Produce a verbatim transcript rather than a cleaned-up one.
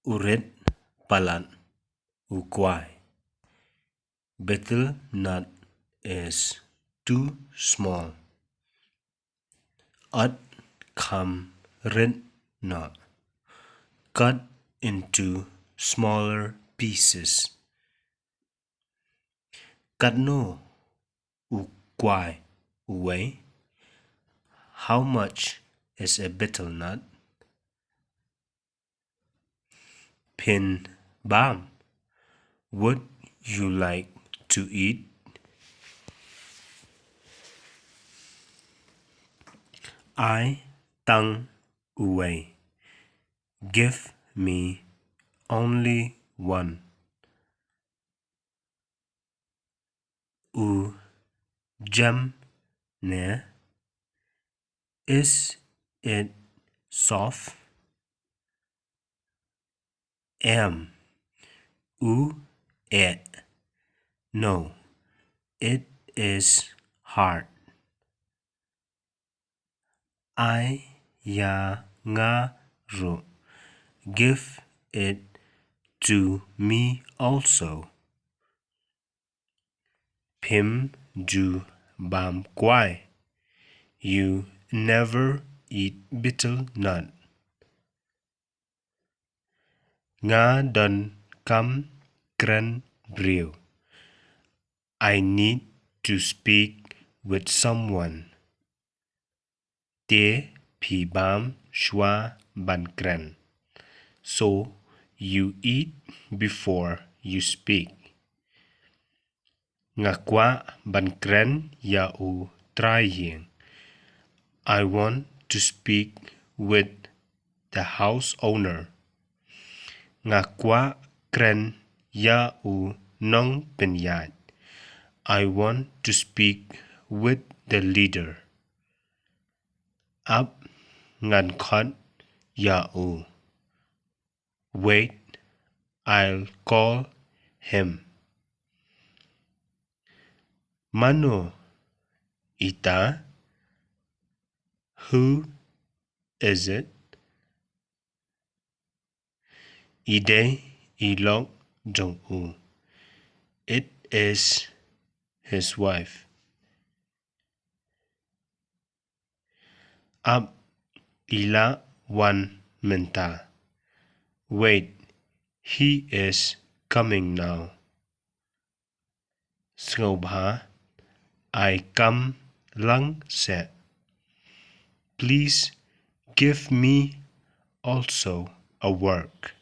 U rit palat u kwai. Betel nut is too small. Ot kham rit noh. Cut into smaller pieces. Katno u kwai u wei? How much is a betel nut? Phin bam? Would you like to eat? Ai tang u wei. Give me only one. U jem ne? Is it soft? Em. U eh. No, it is hard. Ai ïa nga ruh. Give it to me also. Phim ju bam kwai. You never eat betel nut. Nga donkam kren briew. I need to speak with someone. Te phi bam shuwa ban kren. So you eat before you speak. Nga kwah ban kren ïa u trai ïing. I want to speak with the house owner. Nga kwah kren ïa u nongpynïaid. I want to speak with the leader. Ap, ngan khot ïa u. Wait, I'll call him. Mano ita? Who is it? I dei i lok jong u. It is his wife. Ap, i la wan mynta. Wait, he is coming now. Sngewbha, ai kam lang seh. Please give me also a work.